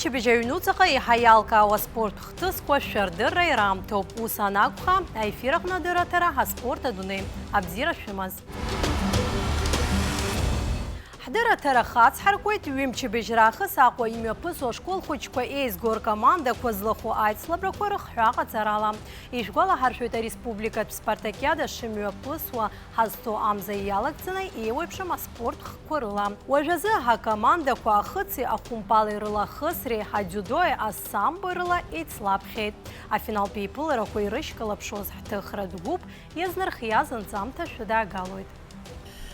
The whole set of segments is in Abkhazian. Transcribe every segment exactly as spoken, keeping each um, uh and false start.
Ҩымчыбжь аҩнуҵаҟа еиҳа иалкаауа аспорт хҭысқәа шәардырра ираамҭоуп. Ус анакәха, аефир аҟны адырраҭара аспорт адунеи. Абзиара шәымаз. Ҳдырраҭара хацҳаркуеит ҩымчыбжь раахыс Аҟәа имҩаԥысуа ашкол хәыҷқәа еизго ркомандақәа злахәу аицлабрақәа рыхҳәаа ҟаҵарала. Ишәгәалаҳаршәоит, ареспубликатә спартакиада шымҩаԥысуа ҳазҭо амза иалагӡаны еиуеиԥшым аспорт хкқәа рыла. Уажәазы акомандақәа ахыци ахәымпали рыла ахысреи, адиудои асамбои рыла еицлаԥхьеит. Афиналтә еиԥыларақәа ирышьклаԥшуаз ҳҭыхратә гәыԥ иазнархиаз анҵамҭа шәыдаагалоит.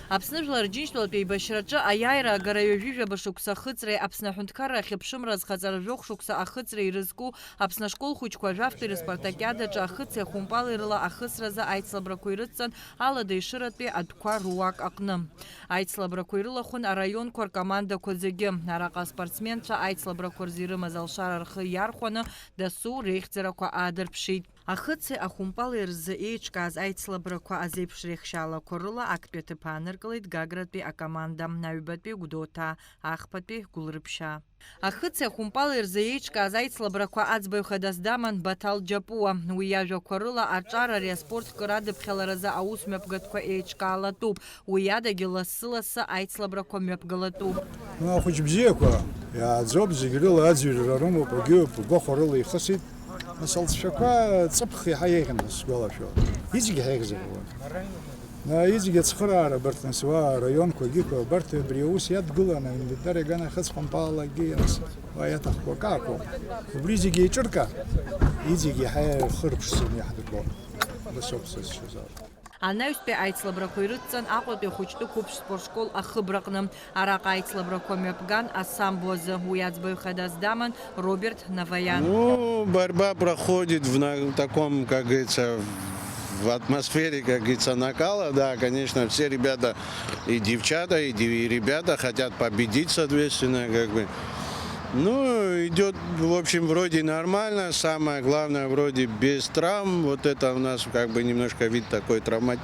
Аԥсны Жәлар Џьынџьтәылатә еибашьраҿы аиааира агара ҩажәи жәаба шықәса ахыҵреи Аԥсны аҳәынҭқарра ахьыԥшымра азхаҵара жәохә шықәса ахыцреи ирызку Аԥсны ашкол хәыҷқәа жәафтәи рыспартакиадаҿы ахыци ахәымпали рыла ахысразы аицлабрақәа ирыдҵан Алада Ешыратәи адәқәа руак аҟны. Аицлабрақәа ирылахәын араионқәа ркомандақәа зегьы. Араҟа аспортсменцәа аицлабрақәа рзы ирымаз алшара рхы иархәаны дасу реихьӡарақәа аадырԥшит. Ахыци ахәымпали рзы еиҿкааз аицлабрақәа азеиԥш реихшьаалақәа рыла актәи аҭыԥ ааныркылеит Гагратәи акоманда, аҩбатәи Гәдоуҭаа, ахԥатәи Гәылрыԥшьаа. Ахыци ахәымпали рзы еиҿкааз аицлабрақәа аӡбаҩ хадас даман Баҭал Џьапуа. Уи иажәақәа рыла, аҿар ари аспорт кыр адыԥхьаларазы аус мҩаԥгатәқәа еиҿкаалатәуп. Уи адагьы лассы-лассы аицлабрақәа мҩаԥгалатәуп. Ну, ахәыҷ бзиақәа иааӡоуп, зегь рыла аӡырҩра рымоуп, агьыуп, гәахәарыла ихысит. Нас алҵшәақәа ҵыԥх иаҳа еиӷьын, сгәалашәо. Иҵегь иаҳа еиӷьзар ауан. Иҵегь ацхыраара абарҭ, нас, уа араионқәагьы, абарҭ абри аус иадгыланы, инвентар иаганы ахыцхәымпалагьы, нас, уа иаҭахқәоу акы акәым. Убри зегьы еиҿырка, иҵегь иаҳа ихырԥшӡаны иаҳдырбон. Убас ауп сызшаз. Анаҩстәи аицлабрақәа ирыдҵан Аҟәатәи ахәыҷтәы қәыԥш спортшкол ахыбраҟны. Араҟа аицлабрақәа мҩаԥган асамбо азы, уи аӡбаҩ хадас даман Роберт Наваян. Ну, борьба проходит в на-, таком, как говорится, в атмосфере, как говорится, накала. Да, конечно, все ребята, и девчата, и де-, и ребята хотят победить, соответственно, как бы. Ну, идёт, в общем, вроде нормально. Самое главное, вроде без травм. Вот это у нас как бы немножко вид такой травма-,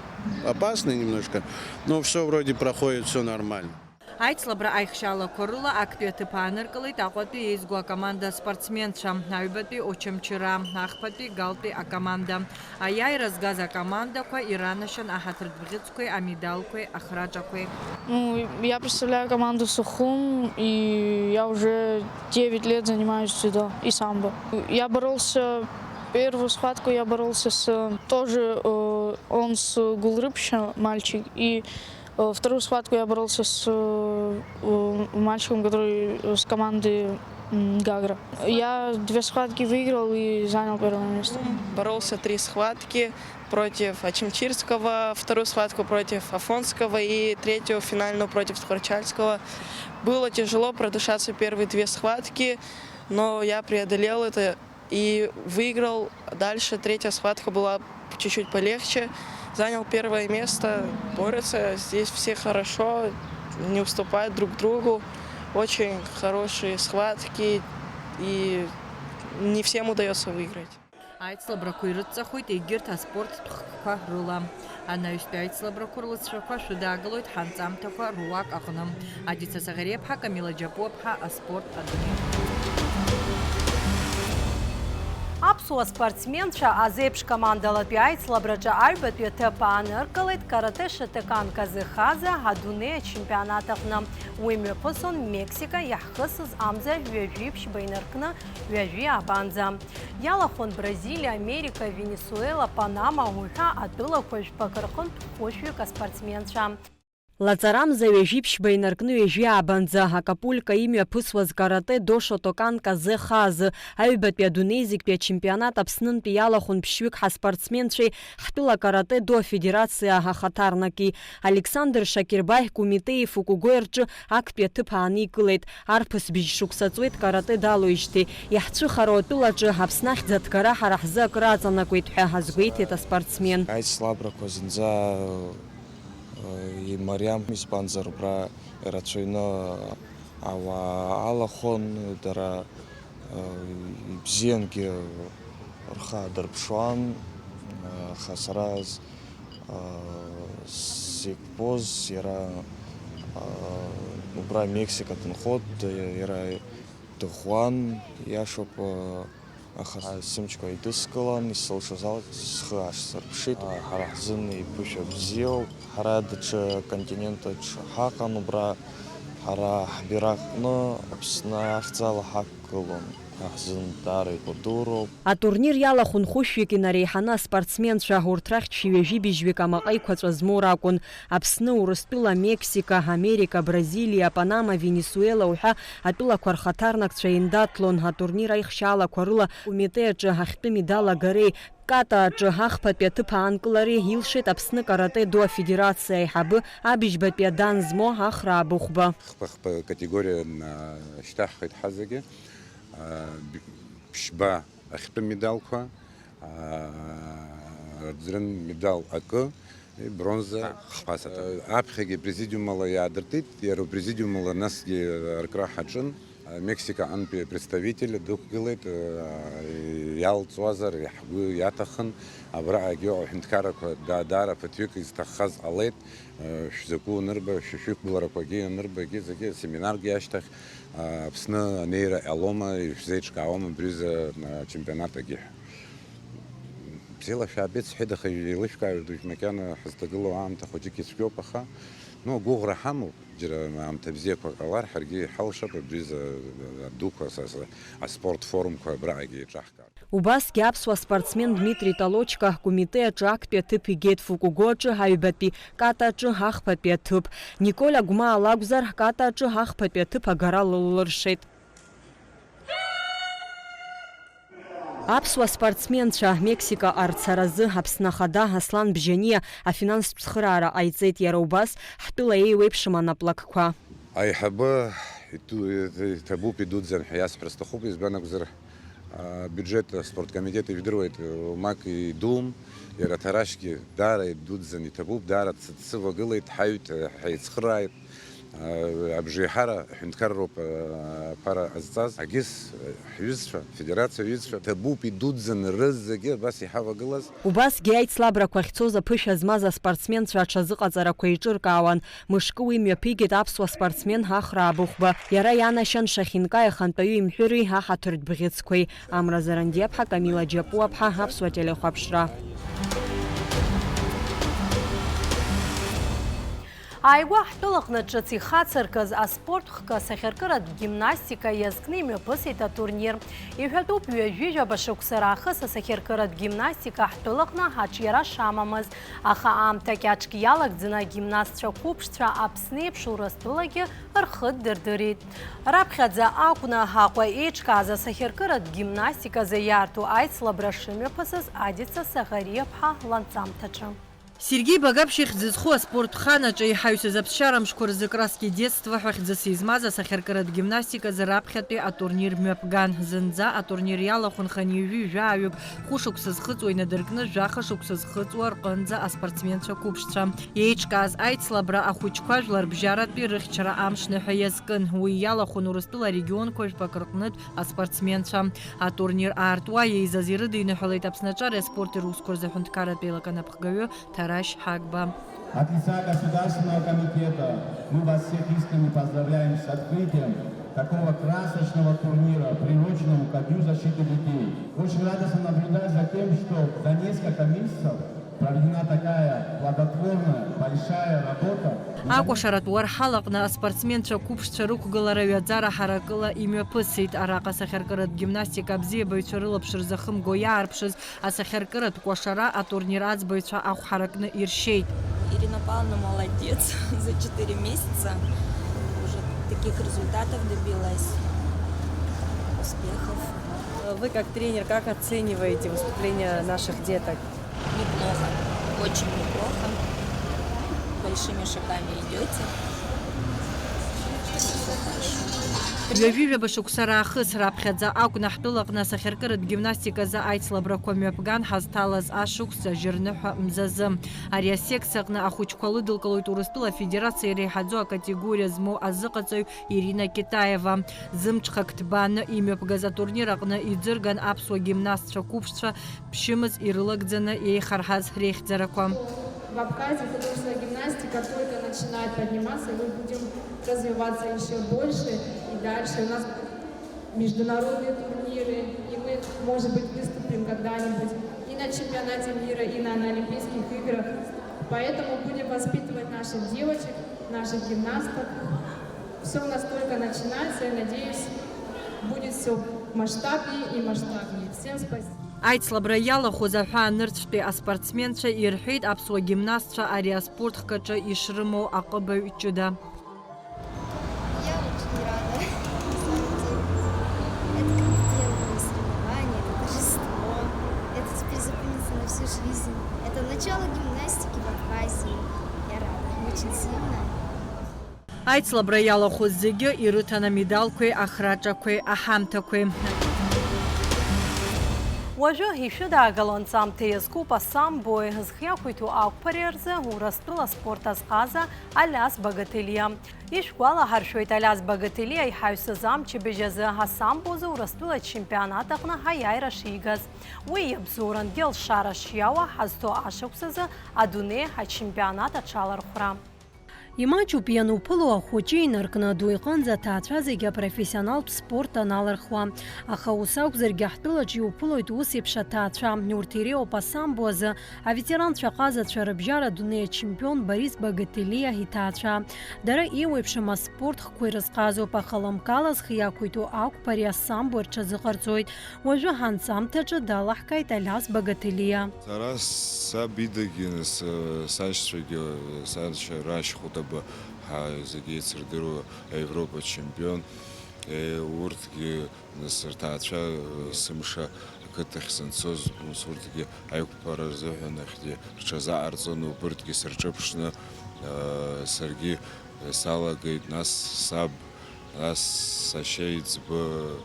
опасный немножко, но всё вроде проходит, всё нормально. Аицлабра аихшьаалақәа рыла актәи аҭыԥ ааныркылеит Аҟәатәи еизго акоманда аспортсменцәа, аҩбатәи Очамчыра, ахԥатәи Галтәи акоманда. Аиааира згаз акомандақәа иранашьан аҳаҭыртә бӷьыцқәеи амедалқәеи ахраҿақәеи. Ну, я представляю команду Сухум, и я уже девять лет занимаюсь дзюдо и самбо. Я боролся, первую схватку я боролся с, тоже, э, он с Гулрыпча, мальчик, и, э, вторую схватку я боролся с, э, э, мальчиком, который с команды, м, Гагра. Я две схватки выиграл и занял первое место. Боролся три схватки против Очамчирского, вторую схватку против Афонского и третью финальную против Скворчальского. Было тяжело продышаться первые две схватки, но я преодолел это и выиграл. Дальше третья схватка была чуть-чуть полегче. Занял первое место, борются здесь все хорошо, не уступают друг другу. Очень хорошие схватки, и не всем удаётся выиграть. Аицлабрақәа ирыдҵахоит егьырҭ аспорттә хкқәа рыла. Анаҩстәи аицлабрақәа рлыҵшәақәа шәыдаагалоит ҳанҵамҭақәа руак аҟны. Адица Саӷариаԥҳа, Камила Џьапуаԥҳа, аспорт адунеи. Аԥсуа спортсменцәа азеиԥш командалатәи аицлабраҿы аҩбатәи аҭыԥ ааныркылеит каратэ Шотокан Казыхазы адунеи ачемпионат аҟны. Уи мҩаԥысон Мексика иаҳхысыз амза ҩажәи ԥшьба инаркны ҩажәи аабанӡа. Иалахәын Бразилиа, Америка, Венесуела, Панама уҳәа атәылақәа жәпак рҟынтә хәышәҩык аспортсменцәа. Лаҵарамза ҩажәи ԥшьба инаркны ҩажәи аабанӡа Акапулько имҩаԥысуаз каратэ до Шотокан Казыхазы аҩбатәи адунеи зегьтәи ачемпионат Аԥснынтәи иалахәын ԥшьҩык ҳаспортсменцәеи ҳтәыла каратэ до афедерациа ахаҭарнаки. Александр Шакирбаи Кумитеи Фукугои рҿы актәи аҭыԥ ааникылеит. Арԥыс бжь шықәса ҵуеит каратэ далоуижьҭеи. Иаҳцәыхароу атәылаҿы Аԥсны ахьӡ аҭгара ҳара ҳзы акры аҵанакуеит ҳәа азгәеиҭеит аспортсмен. Аицлабрақәа зынӡа, э, имариам, избанзар, убра ирацәаҩны ауаа алахон, дара, э, ибзиангьы рхы аадырԥшуан, э, аха сара з-, э, сзықәԥоз иара, э, убра Мексика дынхоит, иара Дыӷәӷәан, иашоуп, аха сымчқәа еидыскылан, исылшоз ала схы аасырԥшит. Ҳара ҳзын еиқәышәа бзиоуп. Ҳара даҽа континентаҿ ҳаҟан, убра ҳара ҳбираҟны Аԥсны ахьӡала ҳақәгылон. Ҳара ҳзын даара икәадуроуп. Атурнир иалахәын хәышәҩык инареиҳаны аспортсменцәа, урҭ рахьтә шәи ҩажәи быжьҩык амаҟа еиқәаҵәа змоу ракәын. Аԥсны, Урыстәыла, Мексика, Америка, Бразилиа, Панама, Венесуела уҳәа атәылақәа рхаҭарнакцәа еиндаҭлон. Атурнир аихшьаалақәа рыла Кумитеи аҿы ахьтәы медал агареи, ката аҿы ахԥатәи аҭыԥ аанкылареи илшеит Аԥсны каратэ-до афедерациа аиҳабы абыжьбатәи адан змоу Ахра Абыхәба. Хԥа-хԥа категориа, а, шьҭаҳхит ҳазегьы. А, б-, ԥшьба ахьтәы медалқәа, аа, рыӡрын медал акы, бронза хԥа саҭыр. Аԥхьагьы президиумала иаадыртит, иара президиумала насгьы аркра ҳаҿын. Мексика аҟынтәи представитель дықәгылеит, иалҵуазар ҳгәы иаҭахын, абраҟагьы аҳәынҭқаррақәа да-, даара ԥыҭҩык изҭаххаз ҟалеит, шәзакәу анырба, шәышәықәгыларақәагьы анырбагьы, зегьы семинарк иашьҭахь, Аԥсны анеира ҟалома, ишәзеиҿкаауама абри азы ачемпионат агьы ҳәа. Бзиала шәаабеит, сҳәеит, аха еилышәкааҩ дук макьана ҳазҭагылоу аамҭа хәыҷык ицәгьоуп, аха, ну, агәыӷра ҳамоуп, џьара аамҭа бзиақәа ҟалар, ҳаргьы иҳалшап абри азы адуқәа, са, са, аспорт форумқәа абраҟагьы еиҿаҳкаар. Убасгьы аԥсуа спортсмен Дмитри Толочка Кумитеи аҿы актәи аҭыԥ игеит, Фукуго аҿы аҩбатәи, ката аҿы ахԥатәи аҭыԥ. Николь Агәмаа лакәзар, ката аҿы ахԥатәи аҭыԥ агара лыллыршеит. Аԥсуа спортсменцәа Мексикаҟа рцаразы Аԥсны Ахада Аслан Бжьаниа афинанстә цхыраара ҟаиҵеит, иара убас ҳтәыла еиуеиԥшым анаплакқәа. Аиҳабы иду-, иҭабуп, идуӡӡан ҳәа иасҳәар сҭахуп, избан акәзар, абиуџьет аспорткомитет ижәдыруеит, уамак идуум, иара Ҭарашьгьы даара идуӡӡан иҭабуп, даара дсыцывагылеит, ҳаҩт, ҳаицхырааит. Абжеиҳара аҳәынҭқарроуп аԥара ҟазҵаз, агьыс ҳҩызцәа, афедерациа аҩызцәа ҭабуп, идуӡӡан рызегьы абас иҳавагылаз. Убасгьы аицлабрақәа ахьцоз аԥышәа змаз аспортсменцәа аҽазыҟаҵарақәа еиҿыркаауан. Мышкы уи мҩаԥигеит аԥсуа спортсмен Ахра Абыхәба. Иара ианашьан Шахинкаи ахантәаҩы имҳәыри аҳаҭыртә бӷьыцқәеи. Амра Зарандиаԥҳа, Камила Џьапуаԥҳа, Аԥсуа телехәаԥшра. Ааигәа ҳтәылаҟны ҿыц ихацыркыз аспорт хкы асахьаркыратә гимнастика иазкны имҩаԥысит атурнир. Иҳәатәуп, ҩажәи жәаба шықәса раахыс асахьаркыратә гимнастика ҳтәылаҟны аҿиара шамамыз, аха аамҭа кьаҿк иалагӡаны агимнастцәа қәыԥшцәа Аԥсны еиԥш Урыстәылагьы рхы дырдырит. Раԥхьаӡа акәны Аҟәа еиҿкааз асахьаркыратә гимнастиказы иаарту аицлабра шымҩаԥысыз Адица Саӷариаԥҳа ланҵамҭаҿы. Сергеи Багаԥшь ихьӡ зху аспорт хан аҿы иҳаҩсыз аԥсшьара мшқәа рзы Краски детства ҳәа хьӡыс измаз асахьаркыратә гимнастиказы раԥхьатәи атурнир мҩаԥган. Зынӡа атурнир иалахәын хынҩажәи жәаҩык, хәышықәса зхыҵуа инадыркны жәаха шықәса зхыҵуа рҟынӡа аспортсменцәа қәыԥшцәа. Еиҿкааз аицлабра ахәыҷқәа жәларбжьаратәи рыхьчара амш ныҳәа иазкын. Уи иалахәын Урыстәыла арегионқәа жәпак рҟнытә аспортсменцәа. Атурнир аартуа еизаз ирыдиныҳәалеит Аԥсны аҿареи аспорти русқәа рзы аҳәынҭқарратә еилакы анапхгаҩы Ҭарашь Ҳагба. От лица Государственного комитета мы вас всех искренне поздравляем с открытием такого красочного турнира, приуроченного ко Дню защиты детей. Очень радостно наблюдать за тем, что за несколько месяцев проведена такая плодотворная, большая работа. Акәашаратә уарҳалаҟны аспортсменцәа қәыԥшцәа рықәгылара ҩаӡара ҳаракыла имҩаԥысит. Араҟа асахьаркыратә гимнастика абзиабаҩцәа рылаԥш рзахымго иаарԥшыз асахьаркыратә кәашара атурнир аӡбаҩцәа ахә ҳаракны иршьеит. Ирина Павловна молодец, за четыре месяца уже таких результатов добилась, успехов. Вы как тренер, как оцениваете выступление наших деток? Неплохо, очень неплохо. Большими шагами идёте. Ҩажәи жәаба шықәса раахыс раԥхьаӡа акәын ҳтәылаҟны асахьаркыратә гимнастиказы аицлабрақәа мҩаԥган ҳазҭалаз ашықәс ажьырныҳәа мзазы. Ари асекциаҟны ахәыҷқәа лыдылкылоит Урыстәыла Афедерациа иреиҳаӡоу акатегориа змоу азыҟаҵаҩ Ирина Китаева. Зымҽхак ҭбааны имҩаԥгаз атурнир аҟны иӡырган аԥсуа гимнастцәа қәыԥшцәа ԥшьымз ирылагӡаны еихарҳаз реихьӡарақәа. В Абхазии художественная гимнастика только начинает подниматься, и мы будем развиваться ещё больше и дальше. У нас будет международные турниры, и мы, может быть, выступим когда-нибудь и на чемпионате мира, и на, на Олимпийских играх. Поэтому будем воспитывать наших девочек, наших гимнасток. Все у нас только начинается, я надеюсь, будет все масштабнее и масштабнее. Всем спасибо. Аицлабра иалахәыз аҳәаа нырцәтәи аспортсменцәа ирҳәеит аԥсуа гимнастцәа ари аспорт хкаҿы ишрымоу аҟыбаҩ ҷыда. Я очень рада, на самом деле. Это как первое соревнование, это торжество. Это теперь запомнится на всю жизнь. Это начало гимнастики в Абхазии. Я рада, очень сильно. Аицлабра иалахәыз зегьы ирыҭан амедалқәеи ахраҿақәеи аҳамҭақәеи. Уажәы ишәыдаагалон ҵамҭа иазкуп асамбои, зхы иақәиҭу ақәԥареи рзы Урыстәыла спорт азҟаза Алиас Багаҭелиа. Ишәгәалаҳаршәоит, Алиас Багаҭелиа иҳаҩсыз амчыбжь азы асамбозы Урыстәыла ачемпионат аҟны ҳаиааира шигаз. Уи иабзоурангьы алшара шиауа ҳазҭо ашықәсазы адунеи ачемпионат аҽалархәра. Имаҷуп иануԥыло ахәыҷы инаркны аду иҟынӡа аҭаацәа зегьы апрофессионалтә спорт аналырхуа. Аха ус акәзаргьы, ҳтәылаҿ иуԥылоит ус еиԥш аҭаацәа. Урҭ иреиуоуп асамбо азы аветеранцәа ҟазацәа, рыбжьара адунеи ачемпион Борис Багателиа иҭаацәа. Дара еиуеиԥшым аспорт хқәа ирызҟазоуп, аха лымкаала зхы иақәиҭу ақәԥареи асамбои рҽазыҟарҵоит. Уажәы ҳанҵамҭаҿы далаҳкааит Алиас Багателиа. Сара саб идагьы, са-, сашьцәагьы, саншьа Рашь Хәытаба, ҳа зегьы еицырдыруа Аевропа чемпион, е, урҭгьы, нас, рҭаацәа, е, сымша ақыҭахь санцоз, ус урҭгьы аиқәԥара рзыҳәан ахьгьы рҽазаҟарҵон, убырҭгьы сырҿыԥшны, е, саргьы, е, салагеит, нас саб, нас сашьа иӡбы,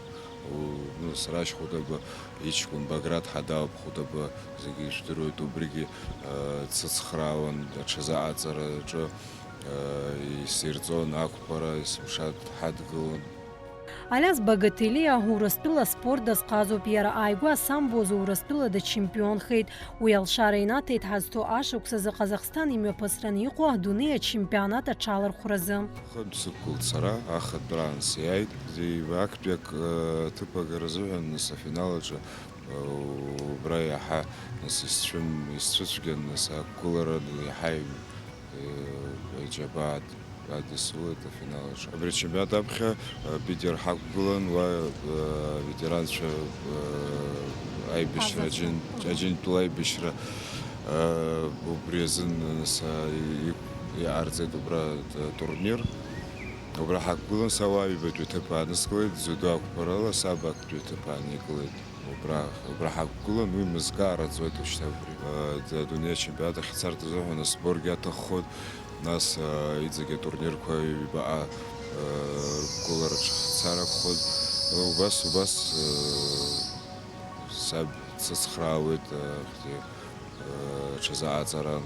у-, ну, Сарашь Хәытаба иҷкәын Баграт Ҳадаоуп, Хәытаба зегьы ижәдыруеит, убригьы, э, дсыцхраауан аҽазыҟаҵараҿы, э, исирҵон ақәԥара, есымша дҳадгылон. Алиас Багателиа Урыстәыла аспорт дазҟазоуп, иара ааигәа асамбо азы Урыстәыла дачемпионхеит. Уи алшара инаҭеит ҳазҭо ашықәс азы Ҟазахсҭан имҩаԥысраны иҟоу адунеи ачемпионат аҽалархәразы. Хынтә сықәгылт сара, ахатәраан сиааит. Актәи ак-, э, ҭыԥ агара азыҳәан, нас, афинал аҿы, э, убра иаҳа, нас, исцәым-, исцәыцәгьан, нас, ақәгылара иаҳа, э, џьабаа адысылеит афинал аҿы. Абри ачемпионат аԥхьа, э, Питер ҳақәгылан, уа, э, аветеранцәа, э, аибашьра, Аӡацәа. Аџьын-, Мгм. Аџьынтәыла аибашьра, э, убри азын, нас, э, и-, иҟарҵеит убра, э, турнир. Убра ҳақәгылан, са уа ҩбатәи ҭыԥ ааныскылеит, дзюдо ақәԥарала саб актәи аҭыԥ ааникылеит. Убра, убра ҳақәгылан, уи мызкы аараӡоит уажәшьҭа убри. Э, адунеи ачемпионат ахь ицарц азыҳәан асборгьы аҭаххоит, нас, э, иҵегь атурнирқәа ҩбаҟа, э, рықәгылараҿ ҳцар акәхоит. Убас, убас, э, саб дсыцхраауеит, э, хәҭи, э, ҽазыҟаҵара,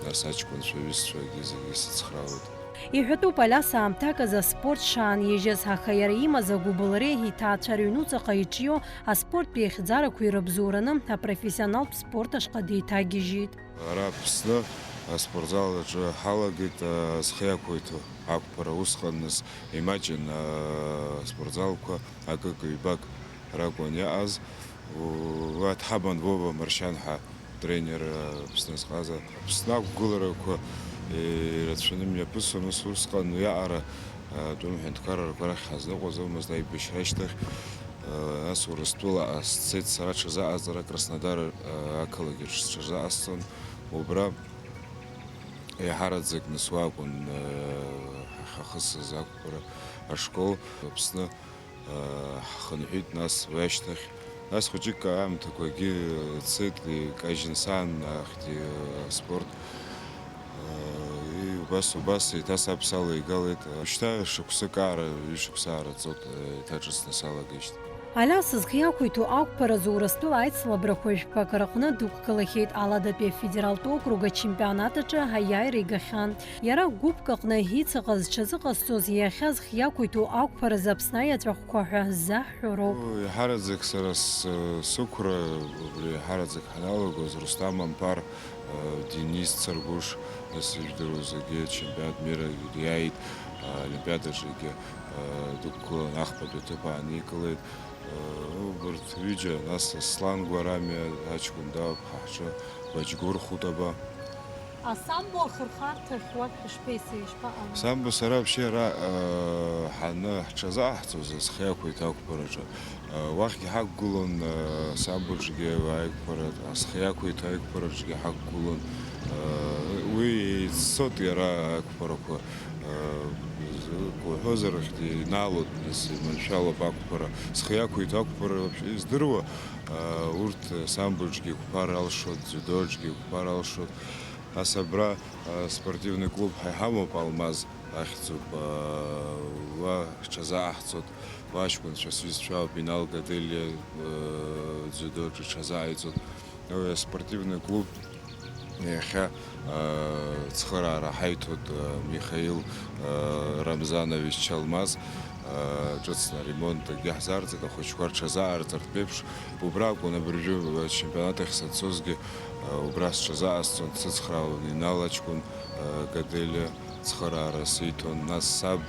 нас аҷкәынцәа, ҩызцәагьы зегьы сыцхраауеит. Иҳәатәуп, Алиас аамҭак азы аспорт шаанижьыз, аха иара имаз агәыбылреи иҭаацәа рыҩнуҵаҟа иҿио аспорттә еихьӡарақәеи рыбзоураны апрофессионалтә спорт ашҟа деиҭагьежьит. Ара Аԥсны аспортзал аҿы ҳалагеит, а, зхы иақәиҭу ақәԥара. Усҟан нас имаҷын, а, аспортзалқәа акык-ҩбак ракәын иааз. У-, уа дҳаман Вова Маршьан ҳәа тренер, а, Аԥсны зҟаз. Аԥсны ақәгыларақәа, е, ирацәаны имҩаԥысон, ус, усҟан уиаҟара, а, атәым ҳәынҭқаррақәа рахь ҳазныҟәаӡомызт аибашьра ашьҭахь. Нас Урыстәылаҟа сцеит сара ҽазыҟаҵара, Краснодар, а, ақалақь аҿы сҽазыҟасҵон. Убра еиҳараӡак нас уа акәын, а, ҳахысыз ақәԥара ашкол. Аԥсны, а, ҳхынҳәит, нас уи ашьҭахь. Нас хәыҷык аамҭақәагьы цеит, икажьын саан, ахьҭи аспорт. Э, и убас, убас еиҭа саб салеигалеит. Шьҭа шықәсык аара, ҩышықәса аараӡоит, э, еиҭа ҿыцны салагеижьҭеи. Алиас зхы иақәиҭу ақәԥаразы Урыстәыла аицлабрақәа жәпак рыҟны дықәгылахьеит, Аладатәи афедералтә округ ачемпионат аҿы аиааира игахьан. Иара гәыԥк аҟны ицыҟаз, зҽазыҟазҵоз, иахьа зхы иақәиҭу ақәԥаразы Аԥсны аиаҵәахәқәа ҳәа ззаҳҳәо роуп. Иаҳараӡак сара с-, сықәра, убри иаҳараӡак ҳаналагоз, Рустам Амԥар Денис Царгәыш, нас ижәдыруа зегьы, ачемпионат мира ириааит, Олимпиадаҿы егьи дықәгылан, ахԥатәи аҭыԥ ааникылеит. Убарҭ ҩыџьа, нас Аслан Гәарамиа аҷкәын даауп ҳа ҳҿы, Баџьгәыр Хәытаба. Асамбо ахырхарҭахь уахь ишԥеисеи, ишԥаҟалеи? Самбо сара вообще ара, э, ҳаны ҳҽазааҳҵоз, зхы иақәиҭу ақәԥараҿы, э, уахьгьы ҳақәгылон, э, самбоҿгьы аиқәԥара, зхы иақәиҭу аиқәԥараҿгьы ҳақәгылон. Э, уи еиццот иара ақәԥарақәа, э, з-, уҳәозар, иналоит, нас, иманшәалоуп ақәԥара. Зхы иақәиҭу ақәԥара вообще издыруа, э, урҭ самбоҿгьы иқәԥар алшоит, дзюдоҿгьы иқәԥар алшоит. Ас абра, а, спортивный клуб ҳа иҳамоуп, Алмаз ахьӡуп, а, уа ҳҽазааҳҵоит, уа аҷкәынцәа сҩызцәа ауп, Инал Гаделиа, а, дзюдоҿы иҽазааиҵоит. Уи аспортивный клуб иахьа, а, цхыраара ҳаиҭоит, а, Михаил, а, Рамзанович Чалмаз, а, ҿыцны аремонт акгьы ҳзарҵеит, ахәыҷқәа рҽазаарҵартә еиԥш, убра акәын абыржәы ачемпионат ахь санцозгьы, Убра сҽазаасҵон, дсыцхраауан Инал аҷкәын, Гаделиа цхыраара сиҭон, нас саб,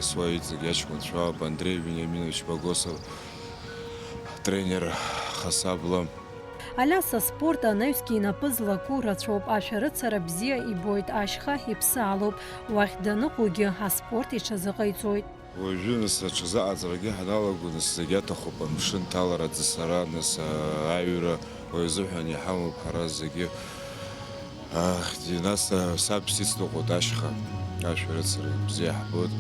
суа иҵегь аҷкәынцәа ауп, Андреи Вениаминович Богосов, тренер хасабла. Алиас аспорт анаҩсгьы инапы злаку рацәоуп, ашәарыцара бзиа ибоит, ашьха иԥсы алоуп, уахь даныҟоугьы аспорт иҽазыҟаиҵоит. Уажәы, нас, аҽазыҟаҵарагьы ҳаналаго, нас, зегь аҭахуп, амшын ҭалара, аӡысара, нас, аҩра, уи азыҳәан иҳамоуп ҳара зегьы. Ахьҭи, нас, саб сицныҟәоит ашьха, ашәарыцара бзиа ҳбоит,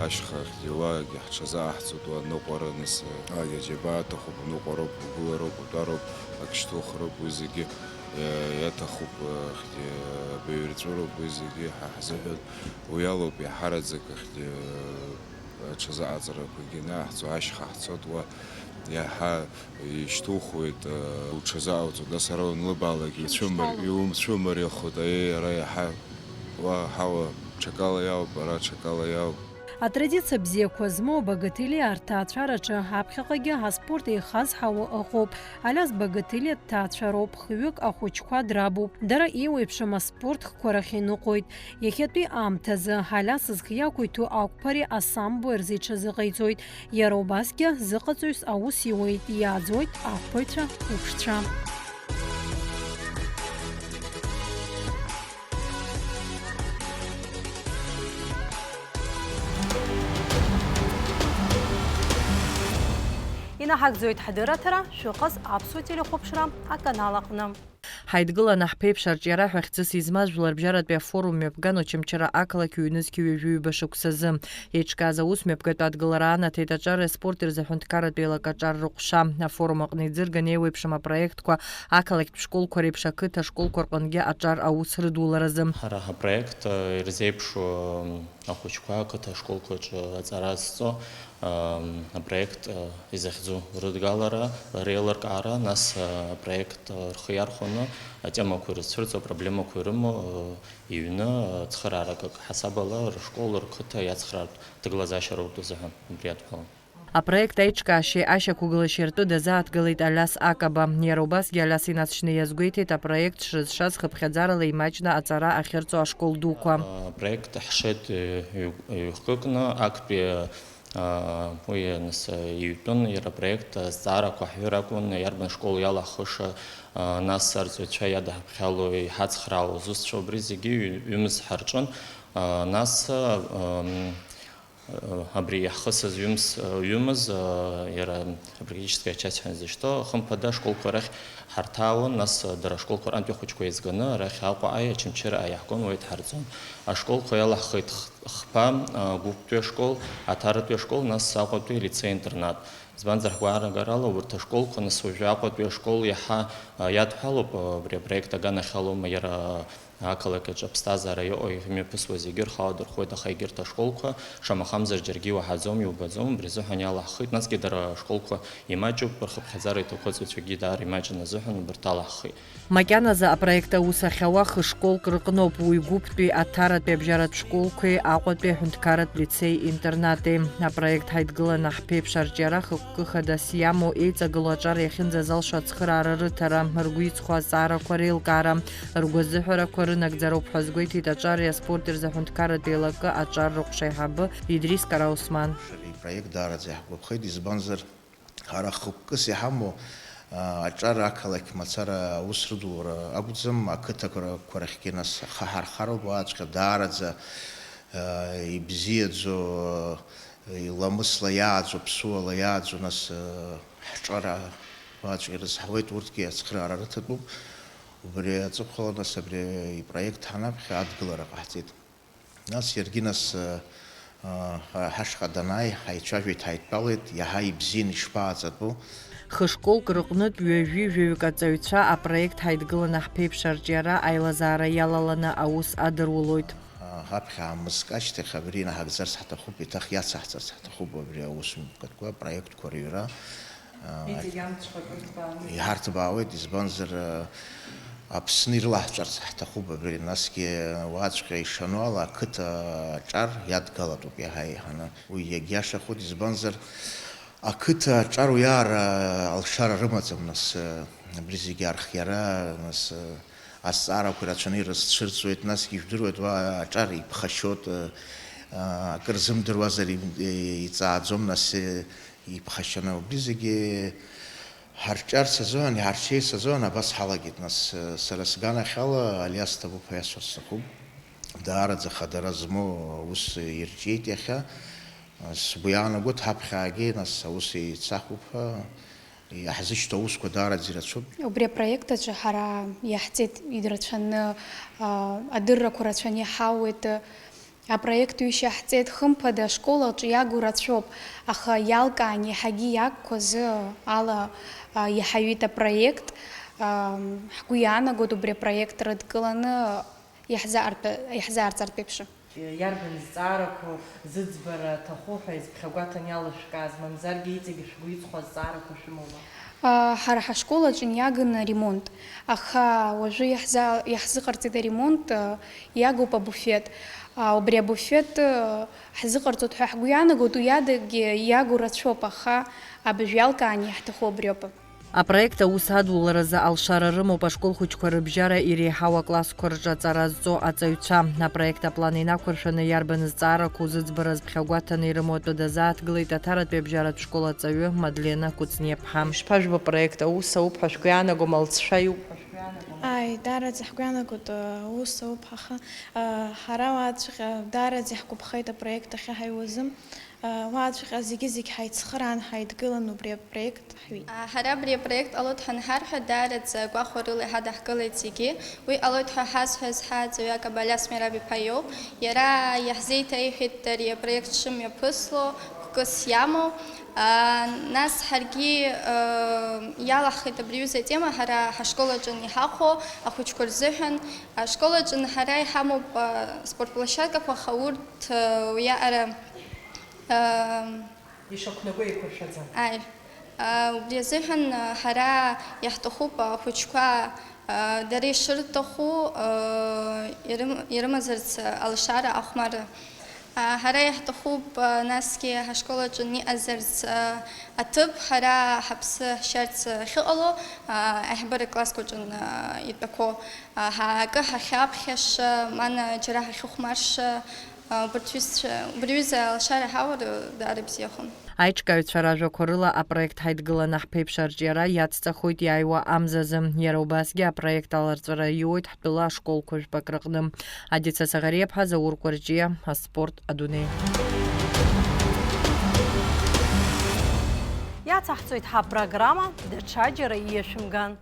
ашьха ахьҭи уаагьы ҳҽазааҳҵоит, уа ныҟәара, нас, агьаџьабаа аҭахуп, уныҟәароуп, угылароуп, утәароуп, ак шьҭухроуп, уи зегьы, иаҭахуп, ахьҭи, абаҩрҵәыроуп, уи зегьы ҳа ҳзыҳәан, уи алоуп иаҳараӡак ахьҭи, Аҽазыҟаҵарақәагьы анаҳҵо, ашьха ҳцоит, уа иаҳа ишьҭухуеит, уҽазыҟауҵоит, нас ара уанлыбаалак иуцәымыр-, иумцәымыриахоит, аиеи, ара иаҳа уа ҳауа ҽакала иауп, ара ҽакала иауп. Атрадициа бзиақәа змоу Багаҭелиа аҭаацәараҿы аԥхьаҟагьы аспорт еихазҳауа ыҟоуп. Алиас Багаҭелиа дҭаацәароуп, хҩык ахәыҷқәа драбуп. Дара еиуеиԥшым аспорт хқәа рахь иныҟәоит. Иахьатәи аамҭазы Алиас зхы иақәиҭу ақәԥареи асамбои рзы иҽазыҟаиҵоит. Иара убасгьы зыҟаҵаҩыс аус иуеит, иааӡоит ақәԥаҩцәа уԥшцәа. Инаҳагӡоит ҳдырраҭара, шәыҟаз Аԥсуа телехәаԥшра аканал аҟны. Ҳаидгыланы ҳԥеиԥш арҿиара ҳәа хьӡыс измаз жәларбжьаратәи афорум мҩаԥган Очамчыра ақалақь ҩнызқьи ҩажәи ҩба шықәсазы. Еиҿкааз аус мҩаԥгатәы адгылара анаҭеит аҿареи аспорти рзы аҳәынҭқарратә еилакаҿар рыҟәша. Афорум аҟны иӡырган еиуеиԥшым апроектқәа ақалақьтә школқәа реиԥш ақыҭа школқәа рҟынгьы аҿар аус рыдуларазы. Ҳара ҳапроект, э, ирзеиԥшу, э, ахәыҷқәа ақыҭа ашколқәаҿы аҵара зҵо, э, апроект, э, изахьӡу рыдгалара, реилыркаара, нас, э, апроект, э, рхы иархәаны атемақәа ирызцәырҵуа, апроблемақәа ирымоу, э, иҩны, э, цхыраарак ак ҳасабала рышкол, рқыҭа иацхраартә ҭагылазаашьа роуп азыҳәан убри адҳәалан. Апроект аиҿкаашьеи ашьақәгылашьеи ртәы дазааҭгылеит Алиас Акаба. Иара убасгьы Алиас инаҵшьны иазгәеиҭеит апроект шрызшаз хыԥхьаӡарала имаҷны аҵара ахьырҵо ашкол дуқәа. Апроект ҳшеит, э, ҩ-, ҩ-хкыкны актәи, а, уи, нас, иҩтәын иара апроект азҵаарақәа ҳҩыр акәын, иарбан школ иалаҳхыша, а, нас арҵаҩцәа иадаҳԥхьало иҳацхраауа зусҭцәа убри зегьы ҩ-, ҩымз ҳарҿын. А, нас, а, м, Абри иаҳхысыз ҩымз, ҩымыз, иара практическая часть ҳәа изышьҭоу, хымԥада ашколқәа рахь ҳарҭаауан, нас дара ашколқәа рҟынтәи ахәыҷқәа еизганы, арахь Аҟәаҟаи Очамчыраҟа иаҳгон, уа идҳарҵон. Ашколқәа иалаҳхит х-, хԥа, гәыԥтәи ашкол, Аҭаратәи ашкол, нас Аҟәатәи алицеи-интернат. Избанзар, ҳгәаанагарала, урҭ ашколқәа, нас уажәы Аҟәатәи ашкол иаҳа иадҳәалоуп, абри апроект аганахьалоума, иара Ақалақь аҿы аԥсҭазаара иҟоу, имҩаԥысуа зегьы рхы аладырхәуеит, аха егьырҭ ашколқәа, шамахамзар, џьаргьы иуаҳаӡом, иубаӡом, убри азыҳәан иалаҳхит. Насгьы дара ашколқәа имаҷуп, рхыԥхьаӡара иҭоуқәа аҵаҩцәагьы даара имаҷын азыҳәан убарҭ алаҳхит. Макьаназы апроект аус ахьауа хышколк рыҟноуп, уи Гәыԥтәи Аҭаратәи абжьаратә школқәеи Аҟәатәи аҳәынҭқарратә лицеи-интернати. Апроект Ҳаидгыланы ҳԥеиԥш арҿиара хықәкы хадас иамоу, еиҵагылоу аҿар иахьынӡазалшо ацхыраара рыҭара, ргәы иҵхо азҵаарақәа реилкаара, ргәазыҳәарақәа рынагӡароуп ҳәа азгәеиҭеит аҿари аспорти рзы аҳәынҭқарратә еилакы аҿар рыҟәша аиҳабы Идрис Караусман. Ари апроект даараӡа иаҳгәаԥхеит, избанзар, ҳара хықәкыс иҳамоу, а, аҿар ақалақь мацара аус рыдулара акәӡам, ақыҭақәа рахьгьы нас ахы ҳархароуп, уаҵәҟьа даараӡа, а, ибзиаӡо, а, иламысла иааӡо, ԥсуала иааӡо, нас, а, ҳҿар, а, уаҵәҟьа ирызҳауеит, урҭгьы ацхыраара рыҭатәуп. Убри аҵыхәала нас абри ипроект ҳанаԥхьа адгылара ҟаҳҵеит. Нас иаргьы нас, э, э, ҳа-, ҳашҟа данааи, ҳаицәажәеит, ҳаидтәалеит, иаҳа ибзиан, ишԥааҵатәу? Хышколк рыҟнытә ҩажәи жәаҩык аҵаҩцәа апроект Ҳаидгыланы ҳԥеиԥш арҿиара аилазаара иалаланы аус адырулоит. Э, ҳаԥхьа аамыск ашьҭахь абри инаҳагӡарц ҳҭахуп, еиҭах иацаҳҵарц ҳҭахуп абри аусмҩаԥгатәқәа, апроектқәа рыҩра. Иҵегь амцхә акыр ҭбаауеит. Иҳарҭбаауеит, избанзар, Аԥсны ирылаҳҵарц ҳҭахуп абри, насгьы уаҵәҟьа ишану ала ақыҭа аҿар иадгалатәуп иаҳа еиҳаны. Уи иагьиашахоит, избанзар ақыҭа аҿар уиаара алшара рымаӡам, нас, абри зегьы архиара, нас, азҵаарақәа ирацәаны ирызцәырҵуеит, насгьы ижәдыруеит, уа аҿар иԥхашьоит, акыр зымдыруазар им-, иҵааӡом, нас, иԥхашьаны. Убри зегьы ҳарҿиарц азыҳәан, иҳарҽеирц азыҳәан абас ҳалагеит, нас, сара сганахьала Алиас Ҭабуԥ ҳәа иасҳәарц сҭахуп. Даараӡа хадара змоу аус ирҿиеит иахьа. Сгәы иаанагоит, ҳаԥхьаагьы, нас, аус еицаҳуп ҳәа, иаҳзышьҭоу аусқәа даараӡа ирацәоуп. Убри апроект аҿы ҳара иаҳҵеит ирацәаны, а, адыррақәа рацәаны иҳауеит. Апроект ҩышьа ҳҵеит, хымԥада, ашкол аҿы иагу рацәоуп, аха иалкаан иаҳагьы иагқәа азы ала, а, иаҳаҩит апроект. Ам, ҳгәы иаанагоит убри апроект рыдкыланы иаҳзаартә-, иаҳзаарҵартә еиԥш. Иарбан зҵаарақәоу зыӡбара аҭаху ҳәа изыԥхьагәаҭаны иалышәкааз, мамзаргьы иҵегьы шәгәы иҵхо азҵаарақәа шәымоума? А, ҳара ҳашкол аҿы иагын аремонт, аха уажәы иаҳза-, иаҳзыҟарҵеит аремонт, а, иагуп абуфет. А, убри абуфет, а, ҳзыҟарҵоит ҳәа ҳгәы иаанагоит, уи адагьы иагу рацәоуп, аха абыржә иалкаан иаҳҭаху абриоуп. Апроект аус адуларазы алшара рымоуп ашкол хәыҷқәа рыбжьара иреиҳау аклассқәа рҿы аҵара зҵо аҵаҩцәа. Апроект аплан инақәыршәаны иарбан зҵаарақәоу зыӡбара зыԥхьагәаҭаны ирымоу атәы дазааҭгылеит Аҭаратәи абжьаратә школ аҵаҩы Мадлена Кәыҵниаԥҳа. Ишԥажәбо апроект, аус ауп ҳәа шәгәы иаанагома, алҵшәа иоуп ҳәа шәгәы иаанагома? Ааи, даараӡа ҳгәы иаанагоит, аус ауп, аха, а, ҳара уаҵәҟьа даараӡа иаҳгәаԥхеит апроект ахьаҳаиуа азы. Уаҵәҟьа зегьы-зегь ҳаицхыраан, ҳаидгылан убри апроект ҳҩит. Ҳара абри апроект ҟалоит ҳанҳарҳәа, даараӡа гәахәарыла иҳадаҳкылеит зегьы. Уи ҟалоит ҳәа ҳазҳәаз ҳаҵаҩы Акаба Алиас Мераб-иԥа иоуп. Иара иаҳзеиҭеиҳәеит ари апроект шымҩаԥысло, хәкыс иамоу. Нас ҳаргьы, иалаҳхит абри аҩыза атема, ҳара ҳашкол аҿы иҳахәо ахәыҷқәа рзыҳәан. Ашкол аҿы ҳара иҳамоуп спортплощадкақәа, аха урҭ уиаҟара Ам, Ишақәнаго еиқәыршәаӡам. Ааи. А, убри азыҳәан, а, ҳара иаҳҭахуп ахәыҷқәа, а, дара ишырҭаху, а, ирым-, ирымазарц алшара ахәмарра. А, ҳара иаҳҭахуп, а, насгьы ҳашкол аҿы иҟазарц, а, аҭыԥ, ҳара ҳаԥсы ҳшьарц ахьыҟало, а, аиҳабыра классқәа аҿы, а, итәақәоу, а, ҳа-, акы ҳахьаԥхьаша, мана џьара ҳахьыхәмарша, Убырҭ ҩызцәа, убри аҩыза алшара ҳаур, даара ибзиахон. Аиҿкааҩцәа ражәақәа рыла, апроект Ҳаидгыланы ҳԥеиԥш арҿиара иацҵахоит иааиуа амзазы. Иара убасгьы апроект аларҵәара иуеит ҳтәыла ашколқәа жәпак рыҟны. Адица Саӷариаԥҳа, Заур Кәарҷиа, аспорт адунеи. Иацаҳҵоит ҳапрограмма, даҽаџьара иашәымган.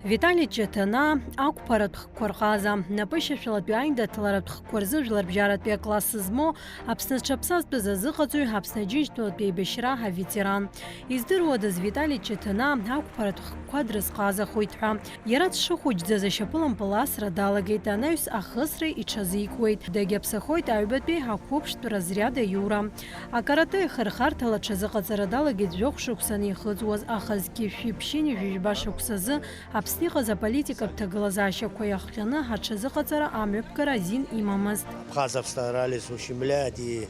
Витали Ҷыҭанаа, ақәԥаратә хкқәа рҟаза, напышьашәалатәи аиндаҭларатә хкқәа рзы жәларбжьаратәи акласс змоу, Аԥсны зҽаԥсазтәыз азыҟаҵаҩ, Аԥсны Аџьынџьтәылатәи еибашьра аветеран. Издыруадаз Витали Ҷыҭанаа ақәԥаратә хкқәа дрызҟазахоит ҳәа. Иара дшыхәыҷӡаз ашьапылампыл асра далагеит, анаҩс ахысра иҽазикуеит. Дагьаԥсахоит аҩбатәи ақәыԥштә разриад аиура. Акарате ахырхарҭала аҽазыҟаҵара далагеит жәохә шықәса анихыҵуаз, аха зқьи жәшәи ԥшьынҩажәи жәаба шықәсазы Аԥсны иҟаз аполитикатә ҭагылазаашьақәа иахҟьаны аҽазыҟаҵара амҩаԥгара азин имамызт. Абхазов старались ущемлять, и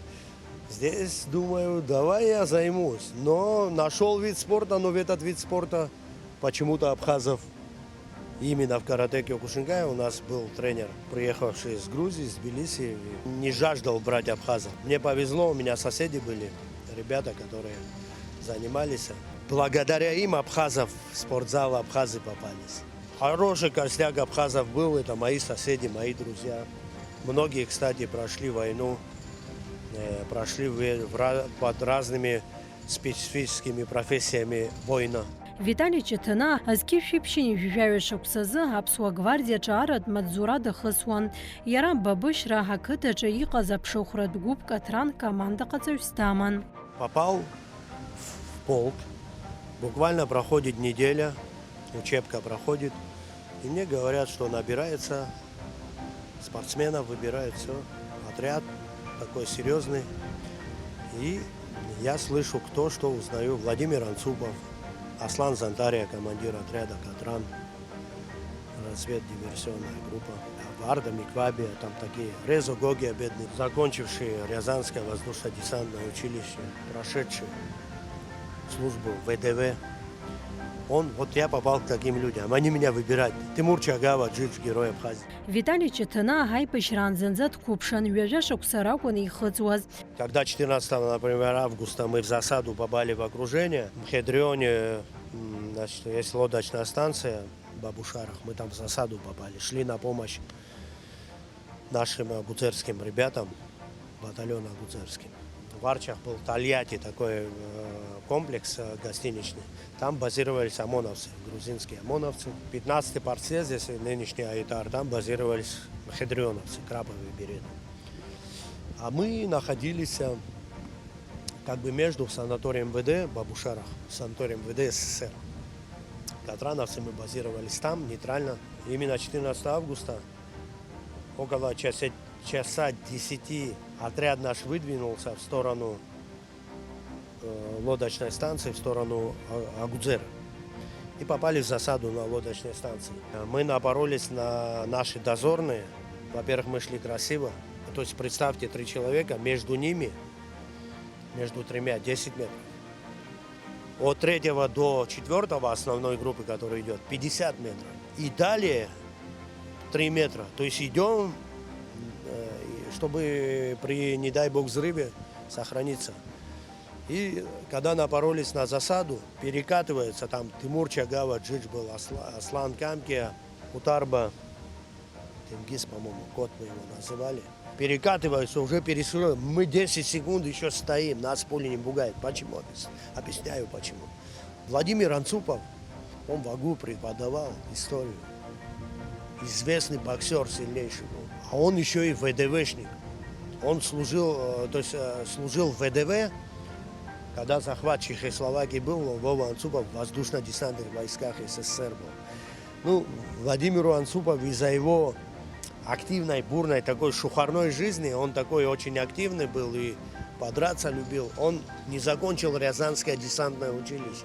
здесь, думаю, давай я займусь. Но нашёл вид спорта, но в этот вид спорта почему-то Абхазов, именно в каратэ Киокушинкай, у нас был тренер, приехавший из Грузии, из Тбилиси, не жаждал брать абхазов. Мне повезло, у меня соседи были, ребята, которые занимались. Благодаря им Абхазов, в спортзал Абхазы попались. Хороший костяк абхазов был, это мои соседи, мои друзья. Многие, кстати, прошли войну, э, прошли в, в ра-, под разными специфическими профессиями воина. Витали Ҷыҭанаа зқьи жәшәи ԥшьынҩажәи жәаҩа шықәсазы Аԥсуа гвардиаҿы арратә маҵзура дахысуан. Иара Бабышьра ақыҭаҿы иҟаз аԥшыхәратә гәыԥ Катран командаҟаҵаҩс даман. Попал в, в полк. Буквально проходит неделя, учебка проходит. И мне говорят, что набирается спортсменов, выбирают всё. Отряд такой серьёзный. И я слышу, кто что, узнаю. Владимир Анцупов, Аслан Зантария, командир отряда Катран. Разведдиверсионная группа. Варда Миквабия, там такие. Резо Гогия, бедный, закончивший Рязанское воздушно-десантное училище, прошедший службу в В Д В. Он, вот я попал к таким людям. Они меня выбирают. Тимур Чагава, Джидж, герой Абхазии. Витали Ҷыҭанаа аибашьраан зынӡа дқәыԥшын, ҩажәа шықәса ракәын ихыҵуаз. Когда четырнадцатого, например, августа мы в засаду попали в окружение, в Мхедрионе, м, значит, есть лодочная станция, Бабушарах, мы там в засаду попали, шли на помощь нашим агуцерским ребятам, батальон агуцерским. В Арчах был Тольятти, такой, э, комплекс, э, гостиничный. Там базировались ОМОНовцы, грузинские ОМОНовцы. Пятнадцатый партсъезд, если нынешний Айтар, там базировались мхедрионовцы, краповые береты. А мы находились, э, как бы между санаторием В Д Бабушарах, санаторием В Д С С Р. Катрановцы, мы базировались там, нейтрально. Именно четырнадцатого августа, около часа, часа десяти, отряд наш выдвинулся в сторону, э, лодочной станции, в сторону, э, Агудзера. И попали в засаду на лодочной станции. Мы напоролись на наши дозорные. Во-первых, мы шли красиво. То есть, представьте, три человека, между ними, между тремя, десять метров. От третьего до четвёртого основной группы, которая идёт, пятьдесят метров. И далее три метра. То есть идём, э, чтобы при, не дай бог, взрыве сохраниться. И когда напоролись на засаду, перекатывается, там Тимур Чагава, Джидж был, Асла-, Аслан Камкия, Кутарба, Тенгиз, по-моему, кот мы его называли. Перекатывается, уже перестрелка. Мы десять секунд ещё стоим, нас пули не пугают. Почему? Объяс-, объясняю почему. Владимир Анцупов, он в АГУ преподавал историю. Известный боксёр, сильнейший был. А он ещё и В Д Вшник. Он служил, э, то есть, э, служил в В Д В, когда захват Чехословакии был, Вова Анцупов в воздушно-десантных войсках С С С Р был. Ну, Владимиру Анцупову из-за его активной, бурной, такой шухарной жизни, он такой очень активный был и подраться любил, он не закончил Рязанское десантное училище.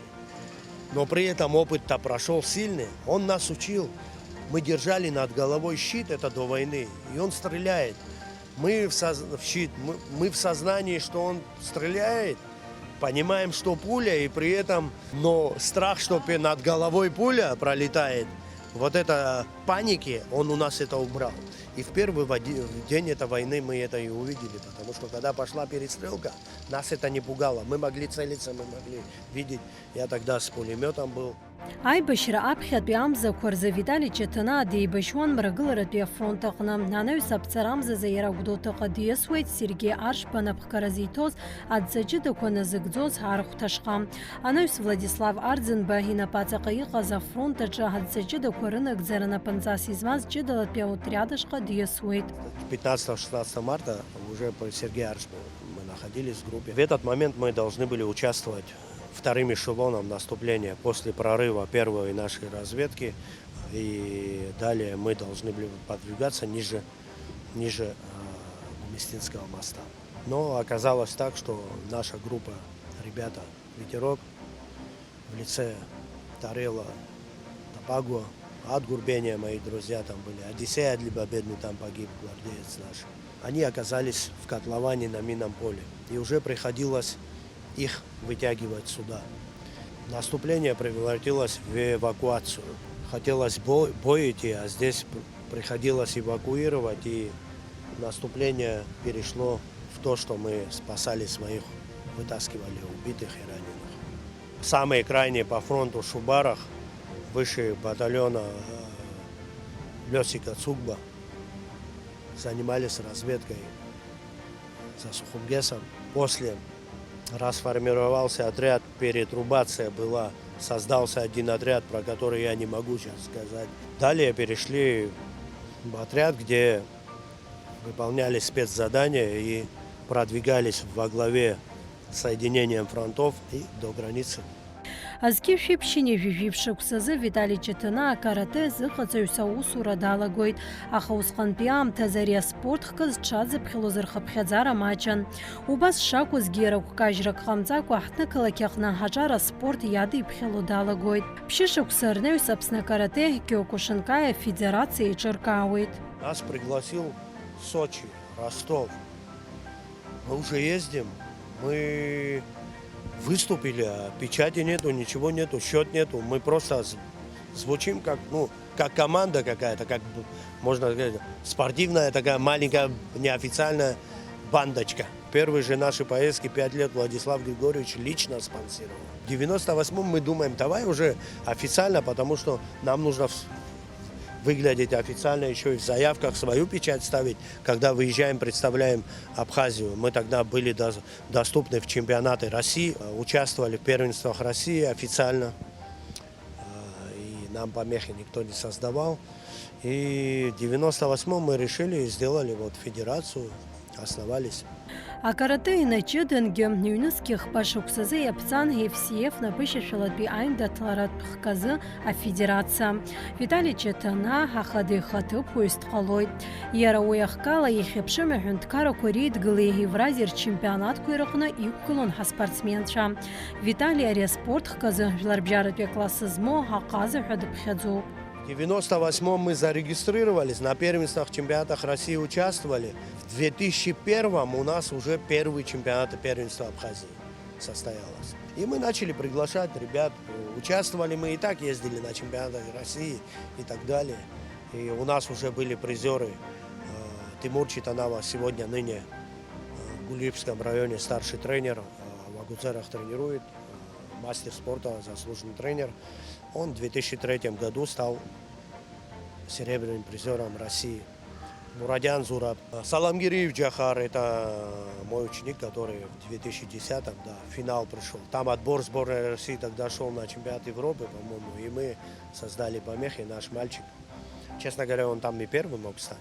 Но при этом опыт-то прошёл сильный, он нас учил. Мы держали над головой щит, это до войны, и он стреляет. Мы в соз-, в щит, мы, мы в сознании, что он стреляет, понимаем, что пуля, и при этом, но страх, что пе-, над головой пуля пролетает, вот это паники, он у нас это убрал. И в первый в оди-, в день этой войны мы это и увидели, потому что когда пошла перестрелка, нас это не пугало. Мы могли целиться, мы могли видеть. Я тогда с пулемётом был. Аибашьра аԥхьатәи амзақәа рзы Витали Чаҭанаа деибашьуан Мрагыларатәи афронт аҟны. Анаҩс аԥҵара амзазы иара Гәдоуҭаҟа диасуеит, Сергеи Аршба анапхгара зиҭоз адҵа ҷыдақәа назыгӡоз архәҭашҟа. Анаҩс Владислав Арӡынба инапаҵаҟа иҟаз афронт аҿы адҵа ҷыдақәа рынагӡара напынҵас измаз ҷыдалатәи аотриад ашҟа диасуеит. Пятнадцатого-шестнадцатого марта уже по Сергею Аршбу мы находились в группе. В этот момент мы должны были участвовать вторым эшелоном наступления после прорыва первой нашей разведки. И далее мы должны были продвигаться ниже, ниже э, Гумистинского моста. Но оказалось так, что наша группа, ребята, Ветерок, в лице Тарела, Тапагуа, Адгурбения, мои друзья там были, Одиссей Адлибабедный там погиб, гвардеец наш. Они оказались в котловане на минном поле, и уже приходилось их вытягивать сюда. Наступление превратилось в эвакуацию. Хотелось бой, бой идти, а здесь приходилось эвакуировать, и наступление перешло в то, что мы спасали своих, вытаскивали убитых и раненых. Самые крайние по фронту Шубарах, выше батальона э, Лёсика Цугба, занимались разведкой за Сухумгесом. После расформировался отряд, перетрубация была, создался один отряд, про который я не могу сейчас сказать. Далее перешли в отряд, где выполняли спецзадания и продвигались во главе соединением фронтов и до границы. Азқьышәи ԥшьынҩажәи жәиԥшь шықәсазы Витали Чаҭанаа акарате азыҟаҵаҩыс аусура далагоит, аха усҟантәи аамҭазы ари аспорт хкы зҽадзыԥхьалоз рхыԥхьаӡара маҷын. Убас шакәызгьы, иара гәкажьрак ҟамҵакәа ҳҭнықалақь аҟны аҿар аспорт иадиԥхьало далагоит. Ԥшьышықәса рнаҩс Аԥсны акарате Киокушинкаи афедерациа еиҿыркаауеит. Нас пригласил Сочи, Ростов. Мы уже ездим, мы выступили, а печати нету, ничего нету, счет нету. Мы просто звучим как, ну, как команда какая-то, как, можно сказать, спортивная такая маленькая неофициальная бандочка. Первые же наши поездки пять лет Владислав Григорьевич лично спонсировал. В девяносто восьмом мы думаем, давай уже официально, потому что нам нужно выглядеть официально, еще и в заявках свою печать ставить, когда выезжаем, представляем Абхазию. Мы тогда были доступны в чемпионаты России, участвовали в первенствах России официально. И нам помехи никто не создавал. И в девяносто восьмом мы решили и сделали вот федерацию, основались. Акарате инаҷыдангьы, ҩнызқьи хԥа шықәсазы иаԥҵан F C F напышьашәалатәи аиндаҭларатә хказы афедерациа. Витали Чаҭанаа ахада ихаҭыԥуаҩыс дҟалоит. Иара уи ахкала иахьа ԥшьынҩажәи аҳәынҭқаррақәа реидгылеи Евразиа рчемпионатқәеи рыҟны иқәгылон ҳаспортсменцәа. Витали ари аспорт хк азы жәларбжьаратәи акласс змоу аҟаза ҳәа дыԥхьаӡоуп. В девяносто восьмом мы зарегистрировались на первенствах, чемпионатах России участвовали. В две тысячи первом у нас уже первый чемпионат и первенство Абхазии состоялось. И мы начали приглашать ребят. Участвовали мы и так, ездили на чемпионаты России и так далее. И у нас уже были призеры. Э, Тимур Читанава, сегодня, ныне э, в Гулибском районе старший тренер, э, в Агуцерах тренирует, э, мастер спорта, заслуженный тренер. Он в две тысячи третьем году стал серебряным призером России. Мурадян Зураб. Саламгириев Джахар, это мой ученик, который в две тысячи десятом, да, в финал пришел. Там отбор сборной России тогда шел на чемпионат Европы, по-моему, и мы создали помехи, наш мальчик. Честно говоря, он там и первый мог стать.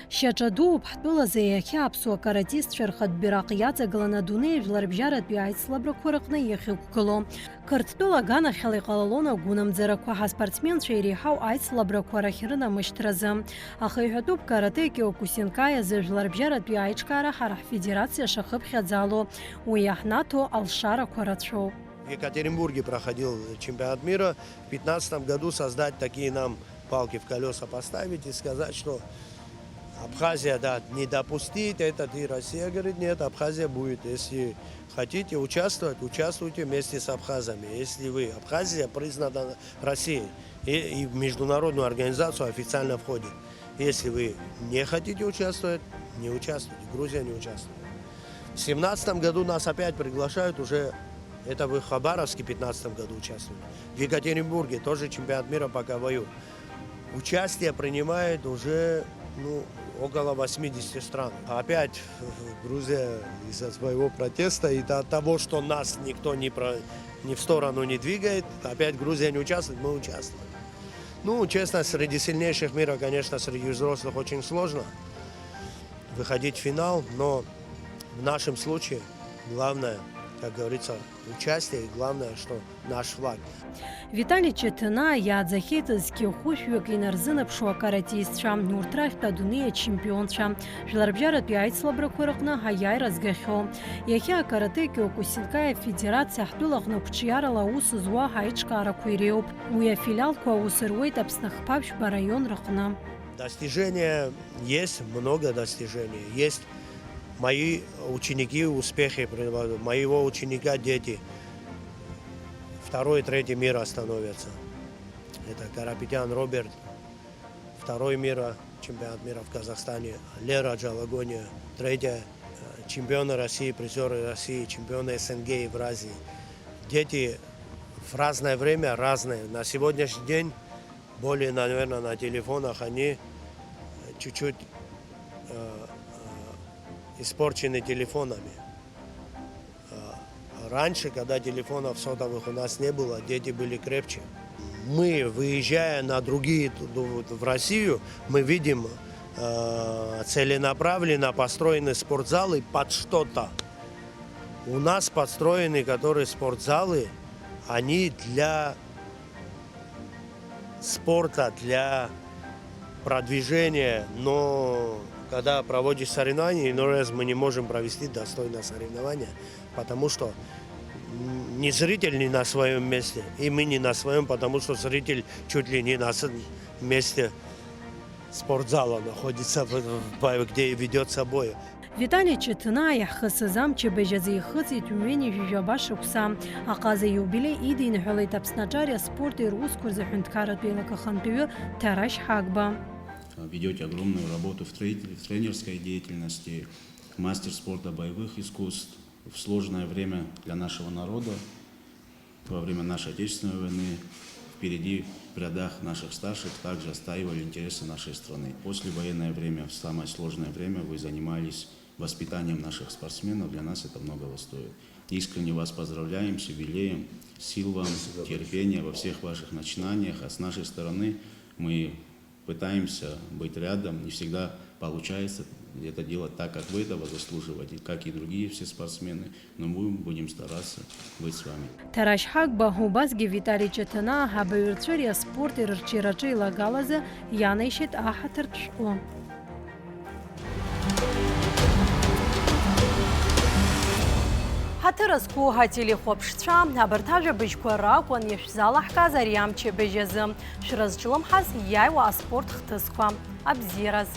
Шьаҿа дууп ҳтәылазы иахьа аԥсуа каратистцәа рхатә бираҟ иаҵагыланы адунеи жәларбжьаратәи аицлабрақәа рыҟны иахьықәгылоу. Қырҭтәыла аганахьала иҟалалон агәынамӡарақәа ҳаспортсменцәа иреиҳау аицлабрақәа рахь рынамышьҭразы. Аха иҳәатәуп каратэ Киокусинкаи азы жәларбжьаратәи аиҿкаара ҳара ҳфедерациа шахыԥхьаӡало, уи иаҳнаҭо алшарақәа рацәоуп. В Екатеринбурге проходил чемпионат мира в пятнадцатом году, создать такие нам палки в колеса поставить и сказать, что Абхазия, да, не допустить, это ты, Россия, говорит, нет, Абхазия будет. Если хотите участвовать, участвуйте вместе с абхазами. Если вы, Абхазия признана Россией и, и в международную организацию официально входит. Если вы не хотите участвовать, не участвуйте. Грузия не участвует. В семнадцатом году нас опять приглашают уже Это вы в Хабаровске в пятнадцатом году участвовали. В Екатеринбурге тоже чемпионат мира по КВЮ. Участие принимает уже, ну, около восьмидесяти стран. Опять Грузия из-за своего протеста и от того, что нас никто не, про, ни в сторону не двигает, опять Грузия не участвует, мы участвуем. Ну, честно, среди сильнейших мира, конечно, среди взрослых очень сложно выходить в финал, но в нашем случае главное, как говорится, участие, и главное, что наш флаг. Витали Четына иааӡахьеит зқьи хәышәҩык инарзынаԥшуа акаратистцәа, урҭ рахьтә адунеи ачемпионцәа, жәларбжьаратәи аицлабрақәа рыҟны аиааира згахьоу. Иахьа акарате Киокусинкаи афедерациа ҳтәылаҟны қәҿиарала аус зуа аиҿкаарақәа иреиуоуп. Уи афилиалқәа аус руеит Аԥсны ахԥа ԥшьба араион рыҟны. Достижения есть, много достижений. Есть мои ученики, успехи моего ученика, дети второй, третий мира становятся. Это Карапетян Роберт, второй мира, чемпионат мира в Казахстане, Лера Джалагония, третья, э, чемпионы России, призеры России, чемпионы СНГ и Евразии. Дети в разное время разные. На сегодняшний день более, наверное, на телефонах они, э, чуть-чуть, э, э, испорчены телефонами. Э, раньше, когда телефонов сотовых у нас не было, дети были крепче. Мы, выезжая на другие, ту-, ту-, в Россию, мы видим, э, целенаправленно построены спортзалы под что-то. У нас подстроены, которые спортзалы, они для спорта, для продвижения, но когда проводишь соревнования, иной раз мы не можем провести достойно соревнования, потому что, м, не зритель не на своём месте, и мы не на своём, потому что зритель чуть ли не на с-, месте спортзала находится, в, в, где ведётся бой. Витали Четына иаҳхысыз амчыбжь азы ихыҵит ҩынҩажәижәаба шықәса. Аҟаза ииубилеи идиныҳәалеит Аԥсны аҿари аспорти русқәа рзы аҳәынҭқарратә еилакы ахантәаҩы Ҭарашь Ҳагба. Ведёте огромную работу в трей-, в тренерской деятельности, мастер спорта боевых искусств. В сложное время для нашего народа, во время нашей Отечественной войны, впереди в рядах наших старших также отстаивали интересы нашей страны. Послевоенное время, в самое сложное время, вы занимались воспитанием наших спортсменов, для нас это многого стоит. Искренне вас поздравляем с юбилеем, сил вам, терпения во всех ваших начинаниях, а с нашей стороны мы пытаемся быть рядом, не всегда получается это делать так, как вы этого заслуживаете, как и другие все спортсмены, но мы будем стараться быть с вами. Ҭарашь Ҳагба убасгьы Витали Четына абаҩрцәеи аспорти рырҽеираҿы еилагалазы ианаишьеит аҳаҭыртә шәҟәы. Ҳаҭыр зқәу ателехәаԥшцәа, абарҭ ажәабжьқәа ракәын ишәзалаҳкааз ари амчыбжь азы. Шәрызҿлымҳаз иааиуа аспорт хҭысқәа. Абзиараз!